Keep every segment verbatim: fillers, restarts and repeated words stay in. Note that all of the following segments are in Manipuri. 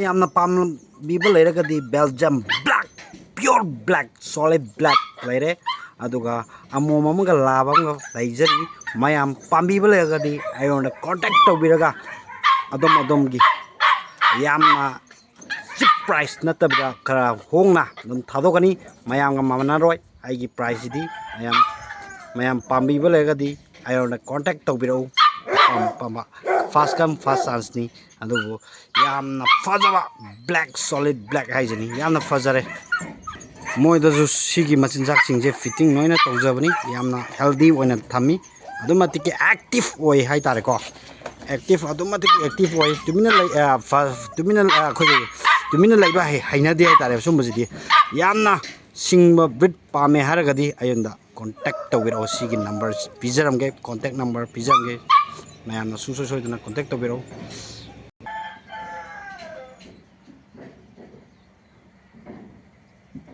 ꯌꯥꯝꯅ ꯄꯥꯝꯕꯤꯕ ꯂꯩꯔꯒꯗꯤ Belgium black, pure black, solid black ꯂꯩꯔꯦ꯫ ꯑꯗꯨꯒ ꯑꯃꯣꯝ ꯑꯃꯒ ꯂꯥꯕ ꯑꯃꯒ ꯂꯩꯖꯔꯤ꯫ ꯃꯌꯥꯝ ꯄꯥꯝꯕꯤꯕ ꯂꯩꯔꯒꯗꯤ ꯑꯩꯉꯣꯟꯗ contact ꯇꯧꯕꯤꯔꯒ ꯑꯗꯣꯝ ꯑꯗꯣꯝꯒꯤ ꯌꯥꯝꯅ cheap price ꯅꯠꯇꯕꯤꯗ ꯈꯔ ꯍꯣꯡꯅ ꯑꯗꯨꯝ ꯊꯥꯗꯣꯛꯀꯅꯤ꯫ ꯃꯌꯥꯝꯒ ꯃꯥꯟꯅꯔꯣꯏ ꯑꯩꯒꯤ price ꯁꯤꯗꯤ꯫ ꯃꯌꯥꯝ, ꯃꯌꯥꯝ ꯄꯥꯝꯕꯤꯕ ꯂꯩꯔꯒꯗꯤ ꯑꯩꯉꯣꯟꯗ contact ꯇꯧꯕꯤꯔꯛꯎ꯫ ꯑꯄꯥꯝ ꯑꯄꯥꯝꯕ, first come first chance ꯅꯤ꯫ ꯑꯗꯨꯕꯨ ꯌꯥꯝꯅ ꯐꯖꯕ black, solid black ꯍꯥꯏꯁꯤꯅꯤ꯫ ꯌꯥꯝꯅ ꯐꯖꯔꯦ꯫ ꯃꯣꯏꯗꯁꯨ ꯁꯤꯒꯤ ꯃꯆꯤꯟꯖꯥꯛꯁꯤꯡꯁꯦ feeding ꯂꯣꯏꯅ ꯇꯧꯖꯕꯅꯤ꯫ ꯌꯥꯝꯅ healthy ꯑꯣꯏꯅ ꯊꯝꯃꯤ꯫ ꯑꯗꯨꯛ ꯃꯇꯤꯛꯀꯤ active ꯑꯣꯏ ꯍꯥꯏꯇꯥꯔꯦꯀꯣ꯫ Active, ꯑꯗꯨꯛ ꯃꯇꯤꯛ active ꯑꯣꯏ꯫ ꯇꯨꯃꯤꯟꯅ ꯂꯩ, ꯑ, ꯐ-, ꯇꯨꯃꯤꯟꯅ, ꯑ, ꯑꯩꯈꯣꯏꯒꯤ ꯇꯨꯃꯤꯟꯅ ꯂꯩꯕ ꯍꯩ-, ꯍꯩꯅꯗꯦ ꯍꯥꯏꯇꯥꯔꯦ꯫ ꯁꯨꯝꯕꯁꯤꯗꯤ ꯌꯥꯝꯅ ꯁꯤꯡꯕ breed ꯄꯥꯝꯃꯦ ꯍꯥꯏꯔꯒꯗꯤ ꯑꯩꯉꯣꯟꯗ contact ꯇꯧꯕꯤꯔꯛꯑꯣ꯫ ꯁꯤꯒꯤ number ꯄꯤꯖꯔꯝꯒꯦ, contact number ꯄꯤꯖꯔꯝꯒꯦ꯫ ꯃꯌꯥꯝꯅ ꯁꯨꯡꯁꯣꯏ ꯁꯣꯏꯗꯅ contact ꯇꯧꯕꯤꯔꯛꯎ꯫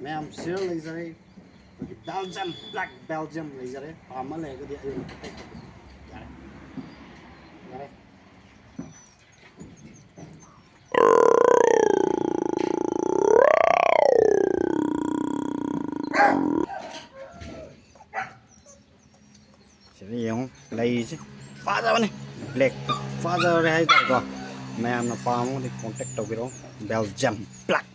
ꯃꯌꯥꯝ ꯁꯤꯔ ꯂꯩꯖꯔꯦ꯫ ꯑꯩꯈꯣꯏꯒꯤ Belgium, black Belgium ꯂꯩꯖꯔꯦ꯫ ꯄꯥꯝꯕ ꯂꯩꯔꯒꯗꯤ ꯑꯩ ꯑꯗꯨꯝ contact ꯇꯧꯕꯤꯔꯛꯑꯣ꯫ ꯌꯥꯔꯦ꯫ ꯌꯥꯔꯦ꯫ ꯁꯤꯗ ꯌꯦꯡꯉꯨ, ꯂꯩꯁꯦ ꯐꯖꯕꯅꯤ꯫ Black ꯐꯖꯔꯦ ꯍꯥꯏꯇꯥꯔꯦꯀꯣ꯫ ꯃꯌꯥꯝꯅ ꯄꯥꯝꯃꯒꯗꯤ contact ꯇꯧꯕꯤꯔꯛꯑꯣ꯫ Belgium black꯫